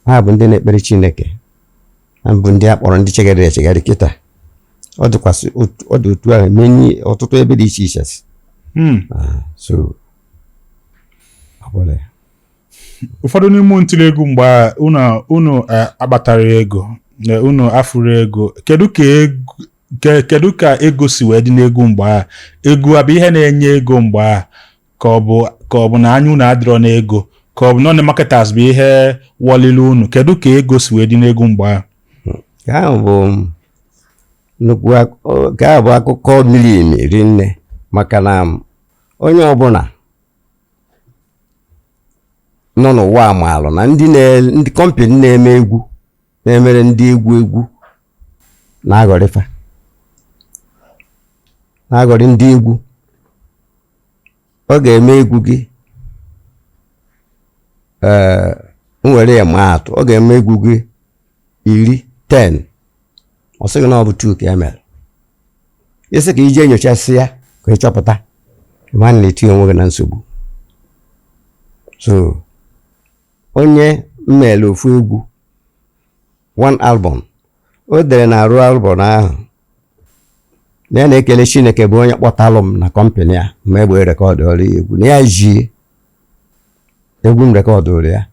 Ha bụ ndị na-ekpere Chineke, ha bụ ndị a kpọrọ ndị chegharịrị echegharị kịta. Ọ dịkwasị ọ dị otu ahụ menye ọtụtụ ebe dị iche iche. So ọ bụla ya. Ụfọdụ n'ime unu tiri egwu mgbe a, unu akpatara ego, unu afụrụ ego. Kedu ka ego si wee dị n'egwu mgbe a? Egwu abụ ihe na-enye ego mgbe a, ka ọ bụ na anya unu adịrọ n'ego, ka ọ bụ na marketers bụ ihe wọlili unu? Kedu ka ego si wee dị n'egwu mgbe a? Nke ahụ bụ nnukwu nke ahụ bụ akụkọ miri emi rinne, maka na onye ọbụla nọ n'ụwa maalụ na ndị company na-eme egwu, na-emere ndị egwu egwu, na-aghọrịfa, na-aghọrị ndị egwu. Ọ ga-eme egwu gị, ee, m were ya maa atụ, ọ ga-eme egwu gị 10, 10, ọ sị gị na ọ bụ 2 ka e mere. Isi ka ije nyochasị ya ka ị chọpụta, ma na-etinye onwe gị na nsogbu. So onye mmele ofu egwu, one album, o dere na arụ album ahụ na ya na-ekele Chineke bụ onye kpọtalụ m na company a ma egbe record ọrụ ya egwu, na ya ji egwu m recordụrụ ya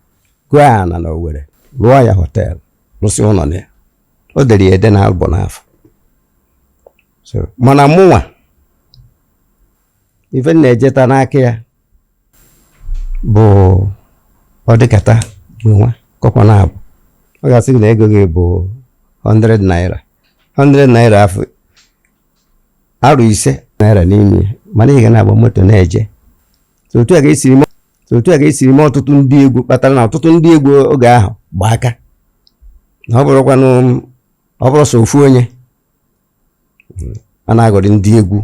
gụọ ana na Owerri, rụọ ya hotel, rụsị ụlọ na ya. O dere ya ede na album ahụ. So mana mụnwa, ife m na-ejeta n'aka ya bụ ọ dịkata bụ nwa kọkọ na abụ, ọ ga-asị gị na ego gị bụ 100 naira, 100 naira afọ arụ 5 naira n'ime ya, mana ị ga na-agba moto na-eje. So otu a ka esiri mee ọtụtụ ndị egwu, kpatara na ọtụtụ ndị egwu oge ahụ gba aka na ọ bụrụkwanụ, ọ bụrụ sọ ofu onye a na-aghọrị ndị egwu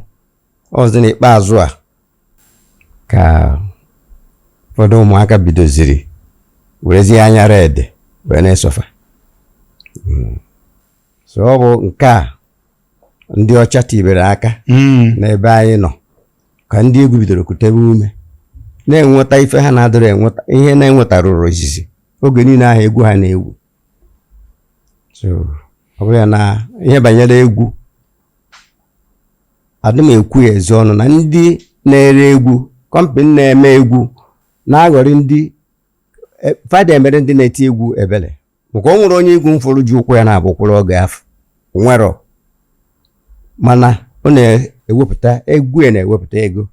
ọzọ. N'ikpeazụ a ka ụfọdụ ụmụaka bidoziri werezie anya red wee na-esofa. So ọ bụ nke a ndị ọcha tibere aka n'ebe anyị nọ ka ndị egwu bidoro kutebe ume, na-enweta ife ha na-adịrị enweta, ihe na-enwetarụrụ izizi oge niile ahụ egwu ha na-egwu. So ọ bụrụ ya na ihe banyere egwu, adị m ekwu ya ezi ọnụ na ndị na-ere egwu, company na-eme egwu, na-aghọrị ndị fada, emere ndị na-eti egwu ebele, maka o nwere onye egwu m fụrụ ji ụkwụ ya na-abụkwụrụ oge afọ nwero, mana ọ na-ewepụta egwu ya, na-ewepụta ego.